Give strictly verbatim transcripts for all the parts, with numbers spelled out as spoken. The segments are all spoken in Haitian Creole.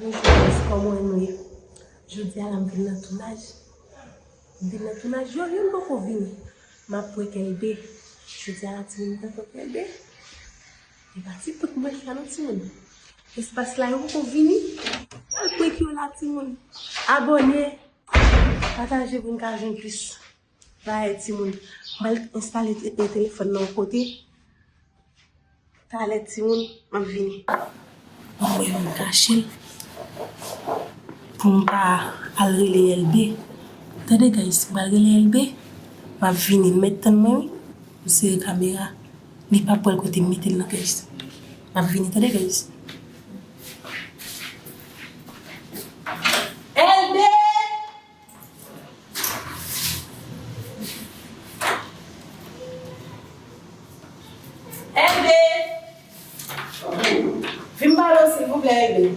Bonjou guys, kòman nou ye? Jodi a la m vin nan tounaj. M vin nan tounaj, yo youn poko vini. M ap prank Elbe. Jodi a la timoun m pral prank Elbe. E pa ti prank mwen fè non timoun. Espas la yo poko vini. M pral prank yo la timoun. Abòne. Pataje pou n ka jwenn plis. Bagay timoun. M pral enstale te- e telefòn nan yon kote. Talè timoun, m ap vini. Mwen mwen kache l pou m pa al rele Elbe. Tande guys, m pral rele Elbe. M ap vini, n mèt tann mwen wi. M sere kamera. Li p ap pran kote m mete l nan guys. M ap vini, tande guys. Elbe! Elbe! Vin pale w silvouplè, Elbe.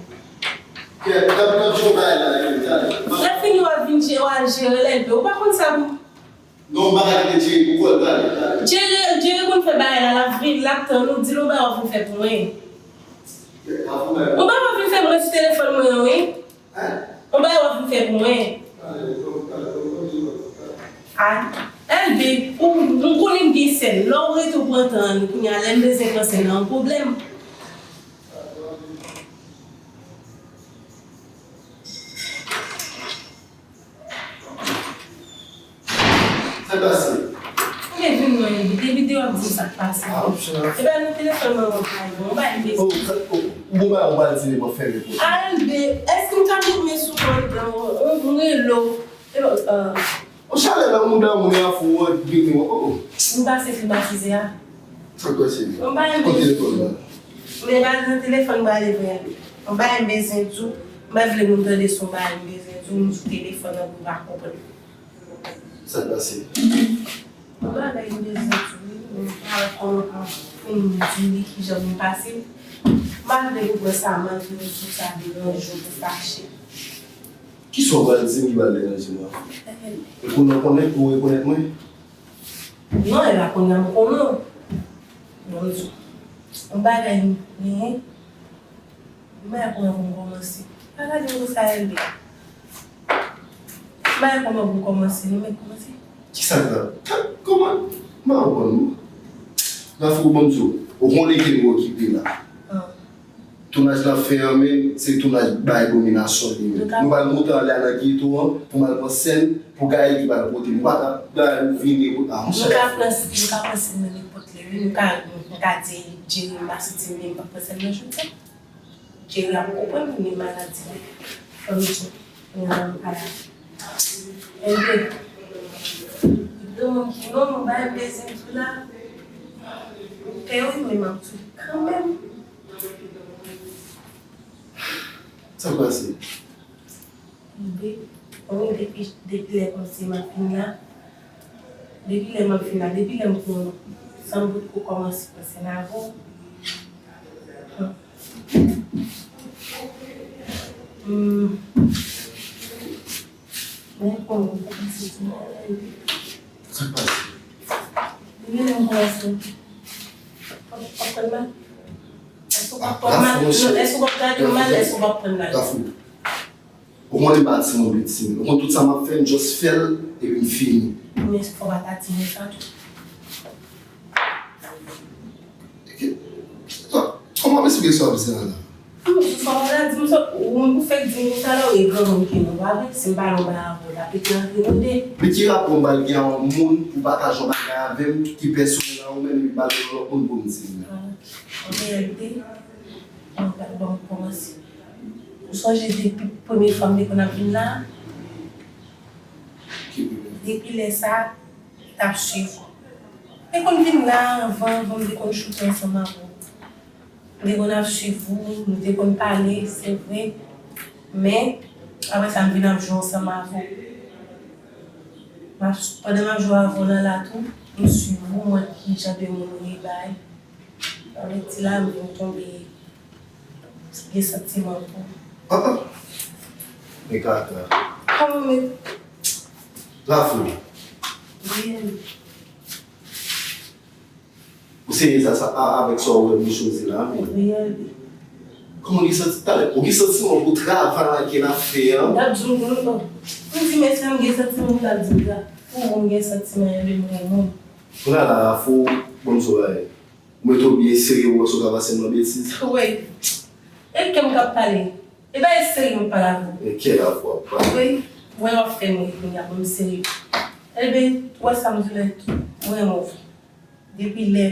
Lè fini w ap vin je- w al jere l, Elbe. Ou pa konn sa pou. Non, m pa ka kite Jerry pou kò l, pale, pale. Jerry, Jerry konn fè bagay la, l ap vin, l ap tann ou, di l yon bagay w ap vin fè pou mwen. Ou pa wè w vin fè mwen sou telefòn mwen an, wi. Yon bagay w ap vin fè pou mwen. Ay, Elbe, ou, m konnen m gen sèn. Lè w rete w pran tan an, kounye a, lè m bezwen pran sèn nan, yon pwoblèm. Sa k pase? Ou gen vin mwen, depi de w ap di m sa k pase. Ah, ou chan. E pa nan telefòn mwen, mwen pa bon, mwen pa enbe. Oh, sa, oh, ou bon bagay, ou pral di li, mwen fèmen pou ou. Albe, èske m ka met men sou mwen, dan, ou, ou rele w. E bon, ah. Ou chalè la, moun dan, moun ya fou, ou vini, oh, oh. M pase klimatize a. Sa k pase? M pa enbe. Kote telefòn la? Men pa nan telefòn m prale vre. M pa enbe zen di w. M pa vle moun tande son bagay m bezwen di w, m sou telefòn nan pou pa konprann. Sa k pase? Yon bagay m bezwen di w, wi, men m pa wè kòman pou m fin di li kijan m pase. M pa vle pou pran sa mal, pou di w sa deranje w, pou fache. Kisa w pral di m ki pral deranje mwen? E konnen w konnen, ou rekonèt mwen? Non, e pa kounye a m konnen w. Bon, m di w. Yon bagay m genyen. M pa wè kòman pou m kòmanse. Pa gade m konsa, Elbe. M pa wè kòman pou m kòmanse, non, men kòmanse. Kisa k la? Ka- Kòman? M pa konprann, non. Rafou, ban m di w, ou konnen ke nou okipe la. Ah. Tounaj la fè an, men se tounaj bay dominasyon li menm. Nou pral monte anlè a nan geto an, pou m al pran sèn, pou Gaëlle ki pral pote m. Ou pa ka bay ou vini, ou, ah, monchè. Nou ka pran, nou ka pran sèn nan nenpòt lè, wi. Nou ka, nou ka di Jerry m pa santi m byen, m pa pran sèn nan jodi a. Jerry ap konprann li maladi li. Fò nou di, men nan m pa la. Elbe, gen moun ki non, m bay bezwen tou la. M pè wi, men m ap tou kanmenm. Sa k pase? Wi, wi, depi, depi lè kòmsi m ap vin la, depi lè m ap vin la, depi lè m konn, san m potko kòmanse panse n avè w. Hmm. Men kòman m kòmanse di m. Sa k pase? Depi lè m kòmanse, w ap pran mal? Èske w p ap pran mal? Non, èske w p ap gade m mal? Èske w p ap pran mal? Ou konnen m pa timoun piti, men ou konn tout sa m ap fè, m just fè l, epi m fini. Men fò w pa ta di mwen sa tou. Kòman w ap esplike sa w ap di a la? Sa w la di m sa, ou, ou fèk di m talè w e granmoun ke nou, pa vre? Si m pale yon bagay avè w, l ap ete antre nou de. Men ki rapò m pral gen a yon moun pou pataje yon bagay avè m ki pèsonèl a ou menm, epi m pral gen yon lòt moun pou m di l? An reyalite, mwen pral ban m kòmanse. Ou sonje depi premye fwa m te konn ap vin la? Depi lè sa, m t ap swiv ou. M te konn vin la anvan, anvan m te konn choute ansanm avè w. M te konn ap swiv ou, nou te konn pale, se vre. Men, apre sa, m vin ap jwe ansanm avè w. M ap, pandan m ap jwe avè w nan la tou, m swiv ou, m wè ki jan de moun ou ye bay. Avèk ti la, m vin tonbe gen santiman pou. Ah, ah. Men kaka. Kòman men? Lafou. Wi. Ou serye sa, sa, a, avèk sa w wè m choizi la, wi. Wi. Kòman w gen santi talè? Ou gen santiman pou travay la ke n ap fè an? M t ap di w, m, m, m di, men sa m gen santiman pou m t ap di w la. Pou m gen santiman, enben m renmen w. Kounye a la, Rafou, ban m di w bagay. Ou mete w byen serye, ou wè si w ka pase m nan betiz. Wi. E kè m k ap pale. E bagay serye m ap pale avè w. E kè Rafou ap pale. Wi. Mwen w ap fè m ri kounye a, ban m serye. Enben, ou wè sa m di w la tou. Mwen renmen w. Depi lè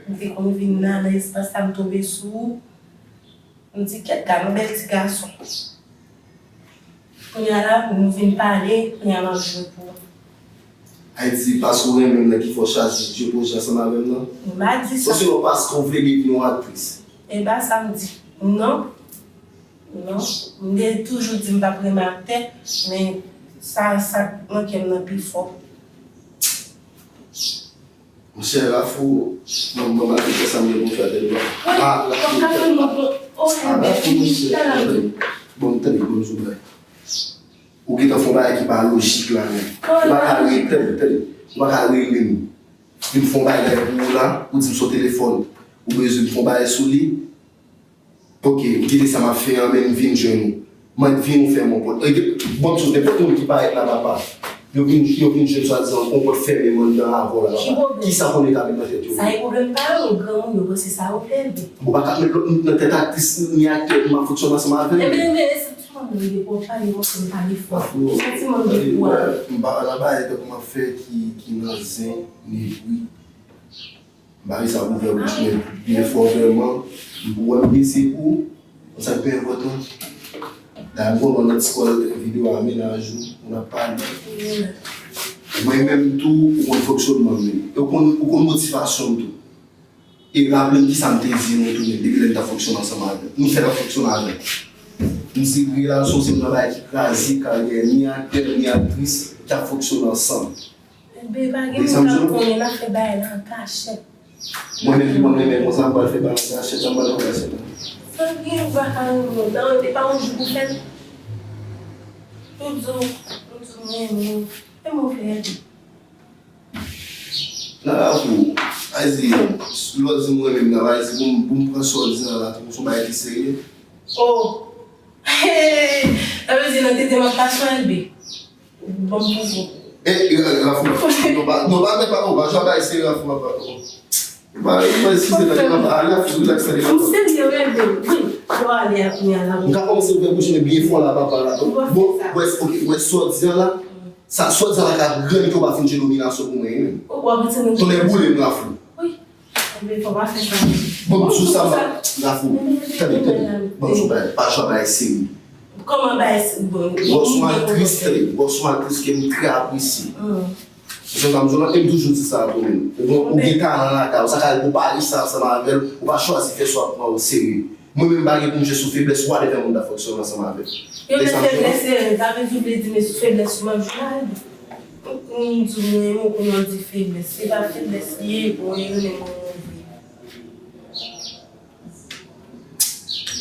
m te konn vin la, nan espas la, m tonbe sou ou. M di, "Kèt, gad yon bèl ti gason." Kounye a la, nou vin pale, kounye a m ap jwe pou ou. Ayiti, paske w renmen m nan ki fè w chwazi jwe pwojè ansanm avè m nan? M pa di sa. Osnon paske w vle devni yon aktris? E pa sa m di. Non. Non. M te toujou di m p ap renmen aktè, men sa, sa k nan kè m nan pi fò. Monchè, Rafou, mwen, mwen pa konn sa m gen pou m fè avè l. Ah, Rafou, ah, Rafou, monchè, tande. Bon, tande, bon, m di w bagay. Ou gentan fè yon bagay ki pa lojik la, men. Ou pa ka rele, tande, tande. Ou pa ka rele m. Vin fè yon bagay pou ou la, ou di m sou telefòn. Ou bezwen m fè yon bagay sou li. Ok, m kite sa m ap fè an, men m vin jwenn ou. Mwen vin ou fè m yon pòt. E, bon, sou nenpòt moun ki parèt la, papa. Yo vin, yo vin jwenn swadizan yon pòt fèmen m anndan avè w la, papa. Ki pwoblèm? Kisa konnen k ap nan tèt yo? Sa e pwoblèm pa yo, granmoun yo panse sa yo fè byen. Ou pa ka met lòt moun nan tèt aktris ni aktè pou m ap fonksyone ansanm avè l. Ebyen, men, e santiman m ye pou w pale, monchè, m pale fò. E santiman m ye pou w. M pa nan bagay tankou m ap fè ki, ki nan zen, ni bri. M pa gen sa pou fè bouch mwen byen fò vrèman. M pou wè m peze pou ou. Konn sa k pi enpòtan. Dayè m konnen w nan ti kòl videyo a mennaj ou, ou nan pale. Mwen menm tou, ou konn fonksyònman m wi. E ou konn, ou konn motivasyon m tou. E raple m kisa m te di nou tou, depi lè n t ap fonksyone ansanm avè l. Nou fèk ap fonksyone avè l. M di relasyon se youn nan bagay ki kraze karyè ni aktè, ni aktris ki ap fonksyone ansanm. Enben, pa gen moun k ap konnen, n ap fè bagay la an kachèt. Mwen menm ki konn renmen konsa, m pral fè bagay an kachèt, sa m pral fè an kachèt la. Sa gen, ou pa ka renmen, non, e pa yon jou pou fè l. Tout jou, tout jou, m renmen w. E mwen fè l. Nan la pou, Ayiti, lè w di m renmen m nan, Ayiti, pou m, pou m pran sa w di an la, tankou se yon bagay ki serye. Oh! Sa vle di nan tete m ap pase w, Elbe? Ban m pouvwa. E, e, Rafou, non, pa, non, pa, pa, pa, pa, jwa bay, se Rafou, pa, pa, pa, pa, si se la, pa, pa, Rafou, relax, relax. M serye, wi, wi. Yo ale a kounye a la. M ka kòmanse ouvè bouch mwen byen fò la, papa, la. Bon, wè, ok, wè sa w di an la, sa, sa w di an la ka grann ke w pa fin jwe dominasyon pou mwen, wi. Tonnè boule m, Rafou. Wi. Bon, sou sa, Rafou, tande, tande. Bon, sou bagay, pa jwa bagay serye. Kòman bagay serye? Bon, ou se yon aktris, tande, ou se yon aktris ke m trè apresye. Ou konprann sa m di w la? E m toujou di sa tou menm. Ou gen, ou gen talan lakay ou, sa ka rive ou pa rechi ansanm avè l, ou pa chwazi fè sa w ap pran o serye. Mwen menm m pa gen pou m jwe sou feblès, whatever moun ta fonksyone ansanm avè l. Yo met feblès, sa vle di w vle di men sou feblès ou m ap jwe la, Elbe? M di w mwen renmen w kounye a w di feblès. Se pa feblès li ye, bon, e yo renmen mwen vre.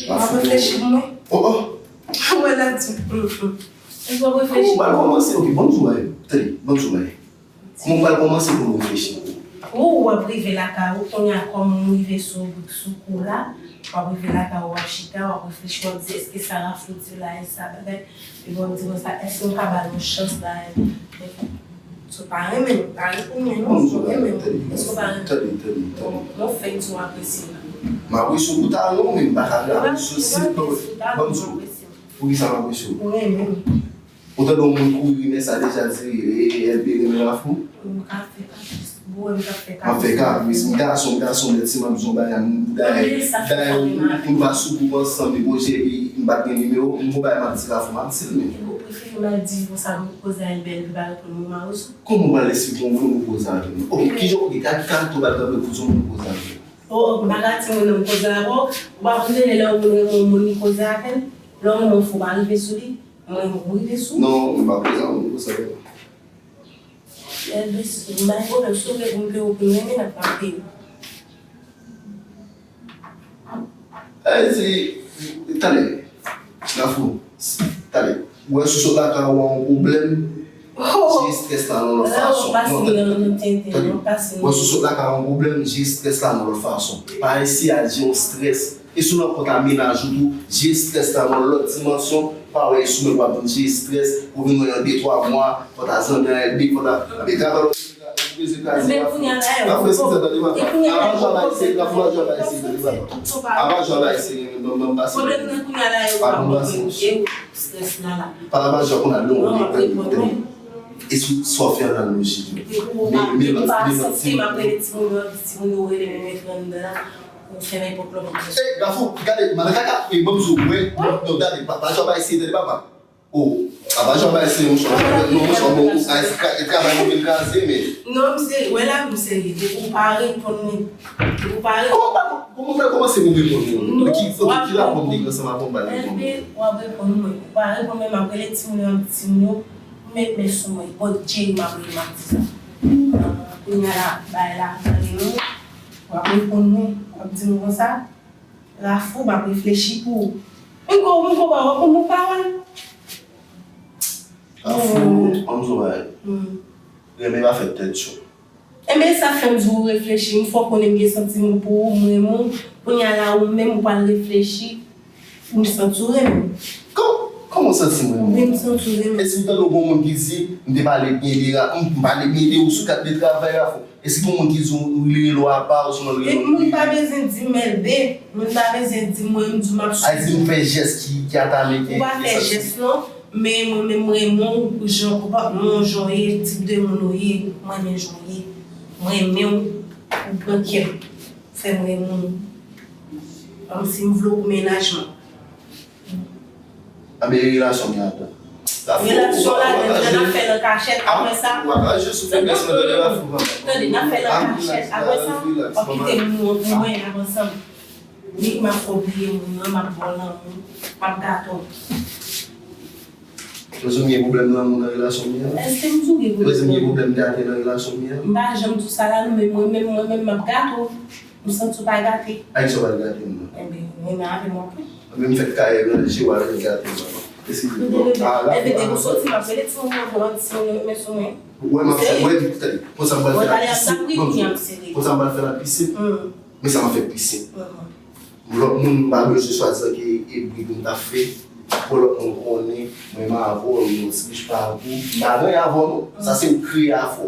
M ap reflechi pou mwen. Oh, oh. Wè la di. Ou ap reflechi. Kòman w pral kòmanse? Ok, ban m di w bagay. Tande, ban m di w bagay. Kòman w pral kòmanse pou w reflechi? Ou, w ap rive lakay ou, kounye a kòm m rive sou, sou kou la, w ap rive lakay ou, w ap chita, w ap reflechi, w ap di, èske sa Rafou di la, e sa bagay? Epi w ap di konsa, èske m ka ba l yon chans la? Si w pa renmen l, pa reponn mwen non, si w renmen l. Èske w pa renmen l? Tande, tande, tande. Bon, fèk di w apresye m. M apresye w pou talan w, men m pa ka apresye w si m pa, ban m di w. Poukisa m apresye w? Ou renmen m. Ou tande yon moun kouri rimè sa deja di, e, e, Elbe renmen Rafou? M ka fè kapris. Bon, m ka fè kapris. M ap fè kapris. M gason, m gason nèt, si m ap di yon bagay, m, dayè, dayè, ou, ou, nou pa sou gwoup ansanm, epi w cheri, m pa t gen nimewo w, m gon bagay m ap di Rafou, m ap di l, men. Epi w prefere m al di konsa, m koze a Elbe, Elbe pa reponn mwen, m a rezo. Kòman w pral esplike yon moun ou koze avè l? Ok, kijan, ok, gad ki karaktè w pral kenbe pou di yon moun ou koze avè l? Oh, oh, m pa ka di moun nan m koze avè w, ou pa konn lè yon moun renmen yon moun li koze avè l, lè w renmen yon fi w pa rive sou li, mwen m rive sou ou. Non, m pa koze avè moun konsa, non. Elbe, si, m pa gen pwoblèm, si w vle pou m peye w pou m renmen, n ap peye w. Sa vle di, tande, Rafou, tande, ou wè si w sot lakay ou an pwoblèm, jere estrès la nan lòt fason. Non, tande, tande, ou wè si w sot lakay ou an pwoblèm, jere estrès la nan lòt fason. Pa eseye al jere yon estrès E si w nan kont a mennaj ou tou, jere estrès la nan yon lòt dimansyon, pa wè e sou mwen w ap vin jere estrès, ou vin wè nan de twa mwa, fò w ta zanmi a L B, fò w ta, anben travay w bezwen kraze. Men kounye a la yo. Apa jwa bay se, apa jwa bay se, apa jwa bay se, ban m pase. Pwoblèm nan kounye a la yo pa bon. E strès la la. Pala pa jwa konn al lè w gen anvi tande. E sou sa w fè analoji. Men men lòt men lòt ti moun. Ou fèmen pòt lòt bò. Ey Gafou, gade, madan kaka, e ban m di w, wè, non, gade, pa pa jwa bay se tande papa. O, pa pa jwa bay se yon chwa, non, yon chwa bon, e travay mwen vin kraze, men. Non, misye, wè la, misye, depi ou pa reponn mwen. Depi ou pa reponn. Kòman pa, kòman fè, kòman se mwen reponn mwen? Ki, ki rapò m te gen ansanm avè w m pa reponn mwen? L B, w ap reponn mwen. Ou pa reponn mwen, m ap rele timoun yo, m ap di timoun yo, m met men sou mwen. Bon, Jerry, m ap rele, m ap di sa. Kounye a la, bagay la, gade non. W ap reponn mwen, w ap di m konsa. Rafou, m ap reflechi pou ou. M ko, m ko pa wè pou nou pawòl. Rafou, ban m di w bagay. Renmen pa fè tèt cho. Enben, sa fè m di w reflechi. M fè w konnen m gen santiman pou ou, m renmen w. Kounye a la, ou menm, ou pral reflechi. M santi w renmen m. Kò-, kòman w santi m renmen w? Wi, m santi w renmen m. E si m tande w gon moun ki di, m te pale byen de Ra-, m pale byen de ou sou kat de travay Rafou? E si gon moun ki di w li rele w apa, ou sou nan rele w. Moun pa bezwen di m L B, moun pa bezwen di m, mwen m di w m ap swiv ou. Ay di m fè jès ki, ki atake. Ou pa fè jès non, men mwen menm m renmen w pou jan konpòtman w, jan w ye, tip de moun ou ye, mwen renmen jan w ye. Mwen renmen w, ou pran kè m, fè m renmen w. Kòmsi m vle w pou mennaj mwen. Anben e relasyon m ye adan. Relasyon la, n ap fè l an kachèt, apre sa, tande, n ap fè l an kachèt, apre sa, w ap kite moun pou mwen, n ap ansanm. Nik m ap fè w bliye moun nan, m ap ba w lanmou, m ap gate w. Prezime gen pwoblèm lanmou nan relasyon m ye a? Èske m di w gen pwoblèm? Prezime gen pwoblèm gate nan relasyon m ye a? M pa janm di w sa la non, men mwen menm, mwen menm, m ap gate w. M santi w pa gate. A kisa w pral gate m nan? Enben, renmen avè m w ap wè. Anben m fèk kayè ranje w al vin gate m nan. Eskize m. Enben depi w soti, m ap rele timoun nan pou w di timoun yo met men sou mwen. Wè m ap fè, wè, tande, konsa m pral fè l pi senp. Konsa m pral fè l pi senp. Men sa m ap fè pi senp. Lòt moun m pa bezwen swadizan ke e bri pou m ta fè. Pou lòt moun konnen, mwen m avè w, yon ti bich pa gou. M pa gen anyen avè w non. Sa se ou kreye avè w.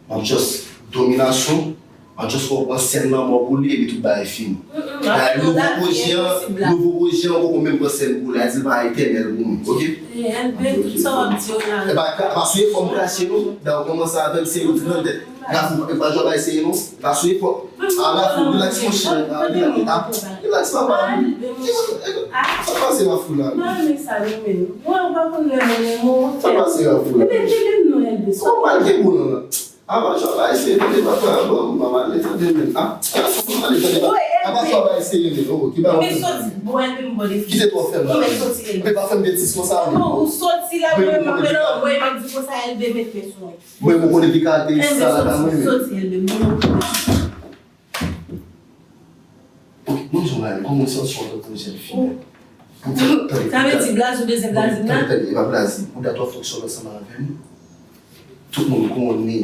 M ap just dominasyon, m ap just fè w pran sèn lanmò pou li, epi tout bagay fini. Dayè nouvo pwojè an, nouvo pwojè an poko menm pran sèn pou li, a di l pa etènèl pou mwen, oke? L B, tout sa w ap di yo la. E pa, pa sou efò m krache non, dayè w kòmanse avè m, se ou ki nan tèt. Gafou, e pa jwa bay seye non, pa sou efò. A Gafou, rilaks monchè, rilaks papa. Sa pase Gafou la? Mwen renmen sa nou menm. Mwen pa konn lè mwen renmen w. Sa pase Gafou la? Ebyen kite m non L B. Kòman w pral gen bon nan la? Apa jwa bay seye tande papa, bon, m pa pale tande menm. A, a, m pa pale tande papa. Apa jwa bay seye menm, oh, ki ba ou fè. Kite twò fè m la. Ou pa fè m betiz konsa menm. Ou soti la, mwen menm m ap rele w, mwen m ap di konsa L B met men sou mwen. Mwen, mwen konnen ki kalite sa la, mwen menm. Soti L B, mwen. Ok, mwen di w bagay, kòman w santi w antanke yon jèn fi? Sa vle di blaze ou bezwen blaze m nan? Tande, tande, e pa blaze. Ou dakò fòk w sòt ansanm avè m. Tout moun konnen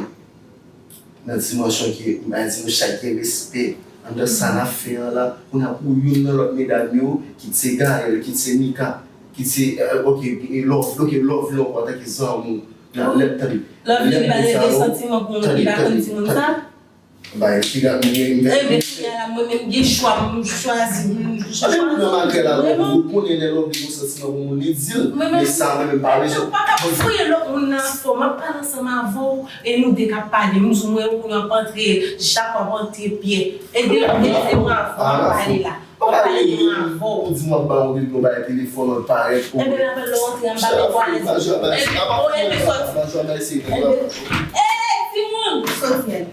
nan dimansyon ke, m pa di nou chak gen respè. Anndan sa n ap fè an la, kounye a pou youn nan lòt medam yo, kit se Gaëlle, kit se Mika, kit se, euh, ok, e Lovely, ok, Lovely ankò antanke zanmi w. Lè, tande. Lovely pa leve santiman pou moun ki pa konn timoun sa? Bay piga mwen. Enben kounye a la mwen menm gen chwa m chwazi m chwazi. Anben moun nan malgre l avè w, ou konnen lè Lovely gon santiman pou moun li di l, men sa mwen menm pa bezwen. Ou pa ka fouye lòt moun nan afè w, m ap pale ansanm avè w e nou de k ap pale, m di w mwen ou kounye a w ap antre Jak, w ap antre Pyè, e de de se mwen avè w ap pale la. Ou pa pale mwen avè w. Ou di m w ap ba yon bebe yon bagay telefòn, w ap parèt. Enben m ap lè w antre an m pa met w alèz. Enben ou enben sòti. Enben, ey timoun, sòti L B.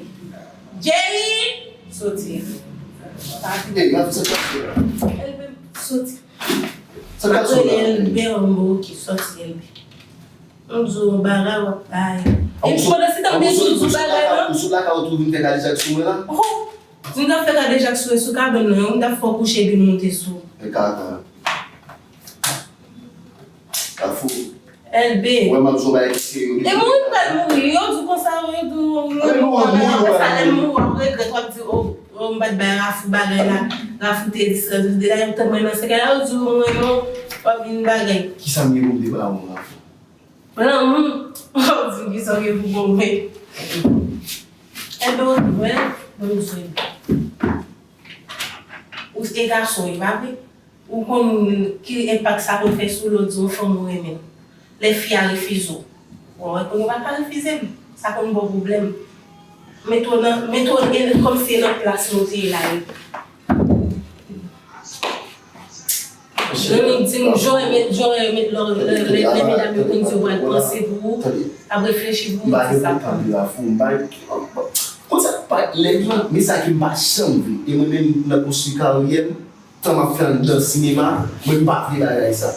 Jerry! Soti. Ey, gade sa k ap fè la. L B, soti. Sa k ap fè la? L B, ok, soti L B. M di w yon bagay w ap bay. E pandan se tan m te di w bagay la. Ou sot lakay ou tou vin fè kadejak sou mwen la? Oh! M t ap fè kadejak sou, sou kabann nan, m t ap fè w kouche epi m monte sou ou. E kaka. Kafou. L B. Ou wè m ap di w bagay ki serye. E mouri m pral mouri. Yo di w konsa, yo di w mouri, mouri, apre sa lè m mouri, w ap regrèt, w ap di, oh, oh, m pa t bay Rafou bagay la. Rafou te di sa, di dayè, m tann mwen nan sèkèy la, yo di w mwen non, w ap vin bagay. Kisa m gen pou m te ba ou, Rafou? Lanmou, w ap di m kisa w gen pou bon mwen. Enben, w wè, bon, m di w. Ou se gason, wi, pa vre? Ou konn ki enpak sa konn fè sou lòt, di yon fanm ou renmen. Lè fi a refize w. Bon, wè, kounye a w pa ka refize m. Sa konn ba w pwoblèm. Mete w nan, mete w nan, kòmsi e nan plas mwen te ye la, wi. Jan li di m, jan w met, jan w met lè, lè, lè, lè medam yo konn di yo pral panse pou ou, ap reflechi pou ou, se sa. M pa gen pou tann Rafou, m pa, konn sa k pa nèg lan, men sa ke m pa janm vle. E mwen menm, nan konstwi karyè m, tan m ap fè anndan sinema, mwen m pa vle bagay sa.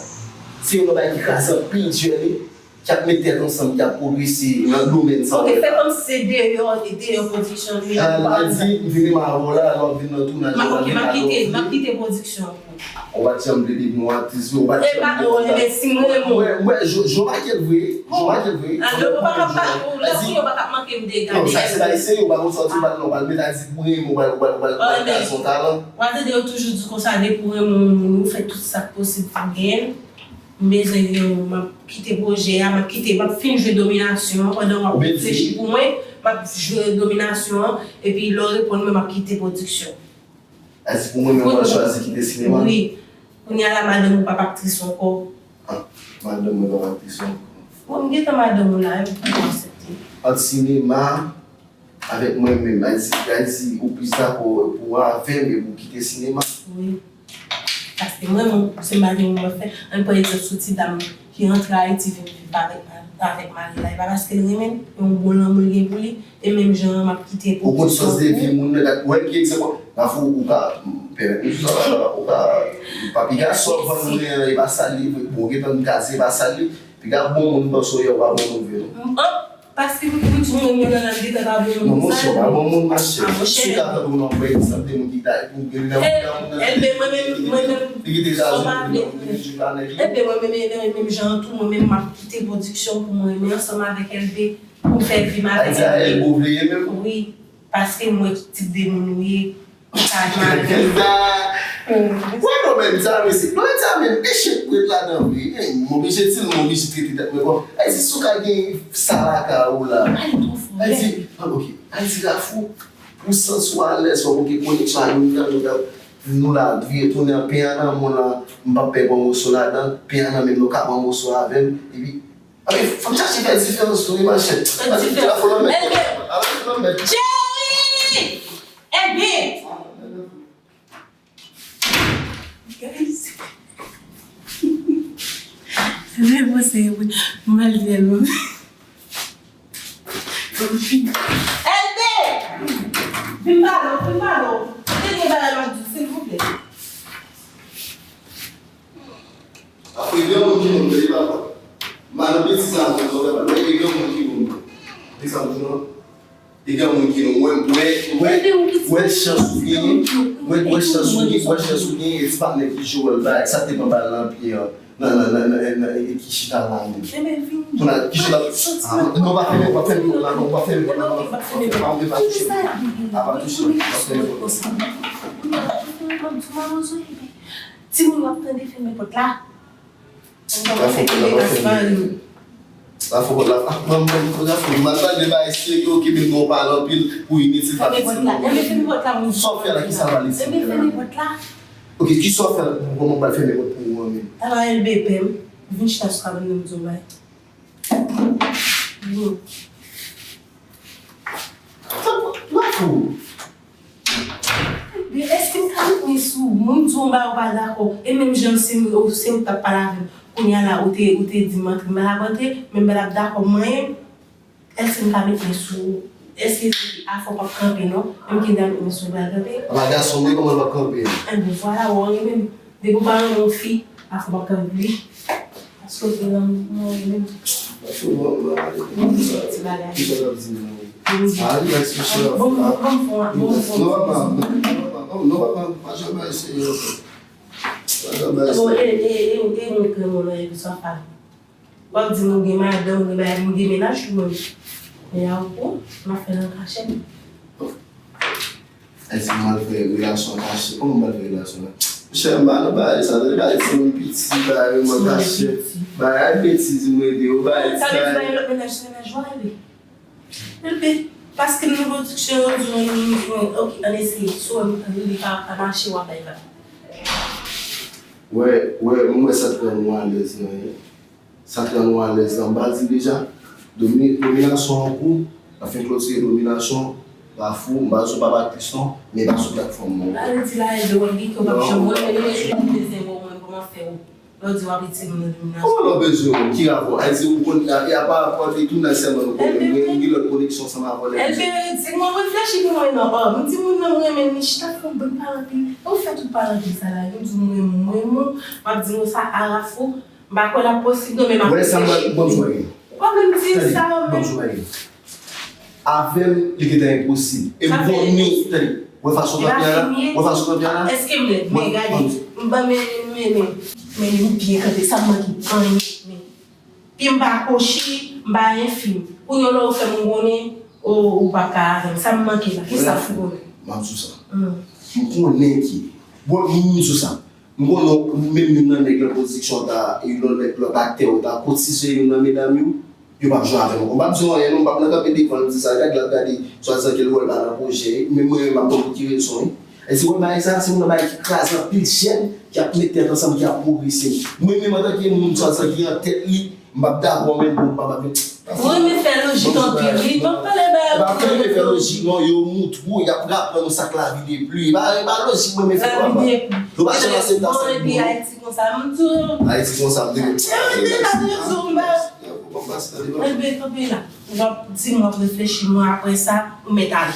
Se youn nan bagay ki kraze anpil jèn ki ap met tèt ansanm, ki ap pwogrese nan domèn sa. Ok, fè kòmsi se deyò, e deyò pwodiksyon li ye. Al, al di, m vin renmen avè w la, lè w ap vin nan tounaj, m ap kite, m ap kite pwodiksyon an pou ou. Ou pa t janm vle depi nou atis, ou pa t janm vle. E pa, e si m renmen w. Mwen, mwen, Joe, Joe Michael vre, Joe Michael vre. Al, yo pa ka pa, lè pou yo pa ka manke m dega. Non, sa se pa eseye, ou pa konn sa w di, ou pa, non, ou pa met a di pou renmen, ou pa, ou pa, ou pa, ou pa gason talan. W a tande yo toujou di konsa, depi w renmen yon moun, ou fè tout sa k posib pou w genyen l. M bezwen gen yon, m ap kite pwojè a, m ap kite, m ap fin jwe dominasyon an pandan w ap reflechi pou mwen, m ap jwe dominasyon an, epi lè w reponn mwen, m ap kite pwodiksyon. Èske pou mwen menm w ap chwazi kite sinema? Wi. Kounye a la, madanm ou p ap aktris ankò. Ah, madanm mwen p ap aktris ankò. Bon, m gentan madanm ou la, wi, pou w aksepte. Ant sinema, avèk mwen menm, Ayiti, Ayiti, ou plis dakò pou avè m e pou kite sinema? Wi. Paske mwen menm, se m pa gen moun m ap fè. Ann pran egzanp sou ti dam ki rantre Ayiti vin viv avèk ma-, avèk mari l la. E pa paske l renmen l, e yon bon lanmou l gen pou li. E menm jan an, m ap kite pwodiksyon pou ou. Ou konn sans de vi moun nan, gad, wè ki egzanp, Rafou, ou ka, pèmèt m di sa, ou ka, pa piga sa w vann mwen an, e pa sa l ye, bon, ou gentan gaze, e pa sa l ye, piga bon moun panse w ye, ou pa bon moun vre non. Paske pou, pou di mwen, mwen nan lal gentan pa bon moun. Non, monchè, ou pa bon moun, machè. Ah, monchè. Si w ka tande w nan vrè egzanp de moun ki ta, pou gen nan moun nan. Enben, mwen menm, mwen menm, sa w pa vle. Enben, mwen menm, menm, menm jan an tou, mwen menm, m ap kite pwodiksyon pou mwen, men ansanm avèk L B, pou m fè vi m avèk L B. L B ou vle ye menm? Wi, paske m wè ki tip de moun ou ye. Sa, wè, non, men sa, mesye, non, men sa, men, peche pou ret ladan vre. Eh, m oblije di l, m oblije trete tèt mwen bon. Ay, si sou ka gen sa lakay ou la. Ay, twò fò. Ay, di, ah, ok. Ay, di, Rafou, ou santi w alèz, fòk ou gen koneksyon ak youn nan nou, nou la, vire tounen an, pen an nan men w la, m p ap pè pran moso ladan, pen an nan men nou ka pran moso avè m, epi, ah, men, fòk chache fè diferans tou, wi, machè. Fè diferans. Ala fò nan mèt. Ala fò nan mèt. Cheri! Enben! Gade se. Lè mwen se mwen, m al di l mwen. L B! Vin pale w, vin pale w. Tande bagay m ap di w, silvouplè. Apre, gen moun ki moun, tande papa. M pa nan betiz la, mwen, mwen, mwen, gen moun ki moun. Desann, non. Li gen moun ki nou wè, wè, wè, wè chans ou genyen, wè, wè chans ou genyen, wè chans ou genyen, e ti patnè ki jwe wòl bagay, sa te pran bal nan pye an, nan, nan, nan, nan, nan, e ki chita la menm. Kounye a, ki chita, ah, non, pa fèmen, pa fèmen, pa fèmen, pa fèmen, pa touche, pa touche, pa fèmen. Timoun w ap tande fèmen pòt la. Lafò pòt la pa fèmen. Lafò pòt la, ah, ban m, ban m, ban m, lafò, m al tande bagay serye, ok, men nou pale anpil pou initil, pa fè ti moun. Sa w fè la, ki sa l pale serye la? Ok, ki sa w fè la, kòman m pral fèmen pòt pou ou an menm? Ala L B pè m, vin chita sou kabann nan m di w bagay. Lafò. Men èske m ka met men sou moun di w bagay ou pa dakò? E menm jan se m, se ou t ap pale avè m. Kounye a la, ou te, ou te di m antre, m pa t ap antre, men m pa t ap dakò manyen m. Èske m ka met men sou ou? Èske se afè w p ap kanpe non? Menm ki m ta met men sou ou, pral kanpe? Apa gason mwen, kòman l p ap kanpe? Enben, vwala, ou renmen m. Depi w pa renmen yon fi, afè w p ap kanpe pou li. Paske w te nan mwen menm. Ti bagay. Kisa w ap di m nan? Ah, li pa eksplike la. Bon, bon, bon, bon, bon. Non, papa, non, papa, non, papa, pa janm eseye ankò. Pa janm eseye. Bon, e, e, e, e, ou te mwen kre mwen nan epi sa pa. W ap di m ou gen madanm, ou gen bagay, m gen mennaj tou mwen. Men a ou, m ap fè l an kachèt. Ay, si m al fè relasyon kache, kòman m al fè relasyon la? Monchè, m pa nan bagay sa, tande, bagay timoun piti, bagay reman kache, bagay betiz m rete yo, bagay ti bagay. Sa vle di bagay lòt mennaj se mennaj ou a, Elbe? Elbe, paske nou pwodiksyon yo di nou, nou, ok, ann eseye, si w wè m rive pa, pa mache, w ap bay vag. Wè, wè, m wè sa k rann ou alèz nan, sa k rann ou alèz nan, m pa di deja, domi-, dominasyon an kou, n ap fin klotire dominasyon, Rafou, m pa di w papa Kriston, men pa sou platfòm mwen. Sa vle di la, Elbe, w ap di ke w p ap janm wè m, men li rete pou dezyen mwen, mwen, kòman fè ou? Lè w di w ap retire m nan dominasyon. Kòman lè w bezwen w? Ki rapò? Ayiti, ou konn, a, a pa rapò de tou nan sèlman nou konnen. Mwen, m gen lòt koneksyon ansanm avè w lè m di. Elbe, di mwen reflechi pou mwen non. Oh, m di moun nan m renmen li, chita fè yon bann pale anpil. E ou fè tout pale anpil sa la, wi, m di w m renmen w, m renmen w, m ap di w sa a Rafou, m pa kwè l ap posib non, men m ap reflechi. Wè sa m pral, ban m sou bagay. Ou pa menm di sa, men. Ban m sou bagay. Avè m, li gentan enposib. E m konnen, tande, wè fason kanpe a la, wè fason kanpe a la. Èske m lèd? Men gade, m ban men, men, men, men li byen kanpe, sa m manke anyen, men. Pye m pa kwochi, m pa enfim. Kounye a w fè m konnen, o, ou p ap ka avè m. Sa m manke la, kisa w konnen? M ap di w sa. M konnen ki, bon, m di w sa. M konnen w menm youn nan nèg nan pwodiksyon ta, e lòt nèg, lòt aktè yo ta kotize youn nan medam yo, yo p ap jwe avè m ankò. M p ap di w anyen non, m p ap nan kanpe devan l di sa, gad l ap gade, swadizan ke l wè l pa nan pwojè, men mwen menm m ap ban w ki rezon wi. E di wè bagay sa, se youn nan bagay ki kraze anpil jèn, ki ap met tèt ansanm, ki ap pwogrese. Mwen menm antanke moun swadizan ki an tèt li, m p ap dakò menm pou m pa, m p ap Ou renmen fè lojik anpil, wi. M ap pale ba yo. M pa renmen fè lojik non, yo moutrou, y ap raprann nou sa k lavi de pli. E pa, e pa lojik mwen renmen fè papa. Yo pa janm aksepte sa. Bon, epi Ayiti konsa, m di w. Ayiti konsa, m di w. Yo mete la toujou, m ba. Yo, pou m pase nan devan. Enben, kanpe la. W ap di m w ap reflechi, mwen apre sa, ou mèt ale.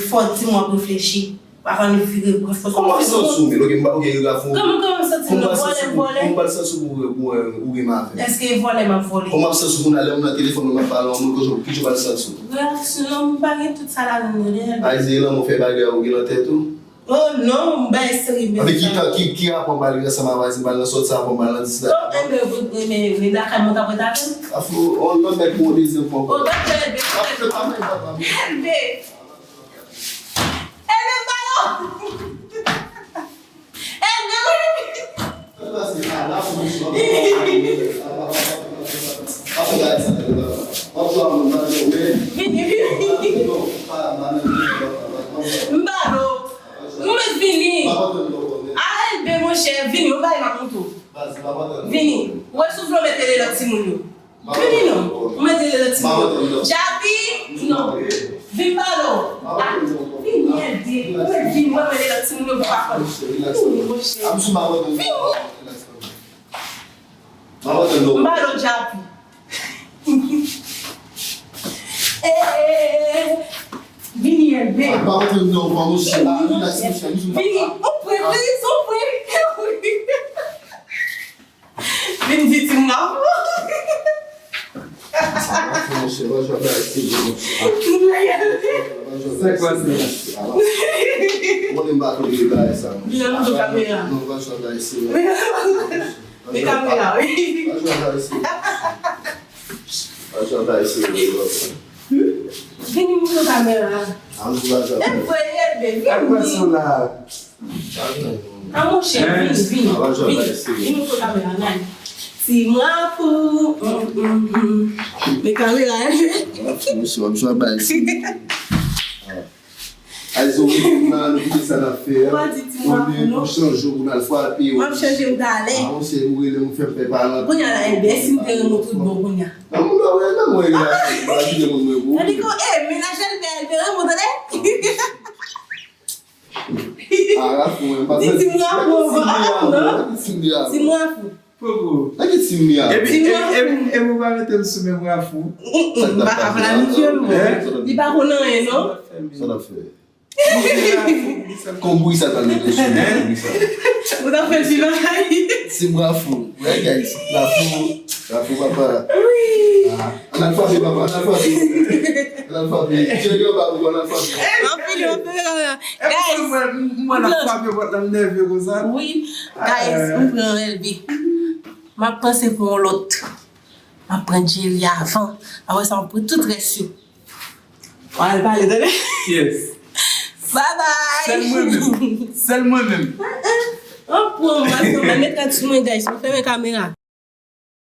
Fò w di m w ap reflechi. Avan nou vire bref fò. Kòman w ap santi w menm? Ok, m pa, ok, Rafou. Kòman, kòman m santi m nan vòlè, m vòlè? Kòman w pral santi w pou, pou, pou, ou renmen avè m? Èske e vòlè m ap vòlè? Kòman w ap santi w kounye a lè m nan telefòn ou m ap pale a yon moun, kote w, ki jan w pral santi w? Reyaksyon an, m pa gen tout sa ladan l non, Daniel. A, se lanmou fè bagay ou gen nan tèt ou? Oh non, m bay serye menm. Avèk ki tan, ki, ki rapò m pral gen ansanm avè w, si m pral nan sòt sa, rapò m pral nan dis la? Oh, enben, enben, enben, lakay mwen t ap ret avè m. Afo, on lòt nèg pou yon dezyèm fwa ankò. Oh, dòktè, enben, enben. Enben. Elbe balo! Elbe wi! Vini, vini. M balo. Ou mèt vini. A Elbe monchè, vini, yon bagay m ap montre w. Vini. Ou wè si w vle w mèt rele lòt timoun yo. Vini non. Ou mèt rele lòt timoun yo. Djapi, non. Vin pale w. Ah, vini Elbe. Ou mèt vini, mwen rele lòt timoun yo pou pa konn. Vini monchè. Vini. M pale w Djapi. Eh, eh, eh, eh. Vini Elbe. Vini. Ou pre, vini, ou pre. Vin di ti m nan. Sa va fè, monchè, pa jwe avèk ti moun. Se kwa se? Mwen menm pa konn de bagay sa, monchè. Vin nan kamera. Non, pa jwe avèk ti moun. Men kamera, wi. Pa jwe avèk ti moun. Pa jwe avèk ti moun. Vini montre kamera. An nou pa jwe avèk. E vre, Elbe, vini. Sa kwa se la? A monchè, vini, vini, vini. Vini pou kamera, nan. Ti mwa pou, mm, mm, mm. Men kamera, eh. Mwa pou, monchè, w ap jwe bay si. Ay, zo, nou kite sa n ap fè a. Ou pa di ti mwa pou, non. Ou chanje pou n al frape. M ap chanje m talè. A, monchè, ou rele m fè m fè paran. Kounye a la, Elbe, si m te renmen w tout bon kounye a. Nan moun nan, wè, nan mwen, la, pa kite moun mwen pou. Tande ko, eh, mennaj Elbe, Elbe renmen w, tande? Ara fou, mwen pa santi. Di ti mwa pou, non? Ti mwa pou. Popo. Nan ki team li a? Epi, epi, epi, epi ou pa mete m sou menm Rafou? M pa ka planifye l, mwen. Li pa konn anyen, non? Sa l ap fè? Konbri sa t al mete sou menm konbri sa. Ou t ap fè l pi bagay. Team Rafou. Wè, guys. Rafou, Rafou papa. Wi. Ah. An al frape, papa, an al frape. An al frape. Tire yo ba ou, an al frape. Anpil, anpil, anpil. Guys, mwen, mwen ap frape pòt la, m nève konsa. Wi, guys, m pran Elbe. M ap panse pou yon lòt. M ap pran Jerry avan. Apre sa, m ap pran tout rès yo. Mwen al pale, tande? Yes. Bye bye. Sèl mwen menm. Sèl mwen menm. An pran mwen, mwen met rad sou mwen, guys. Mwen fèmen kamera.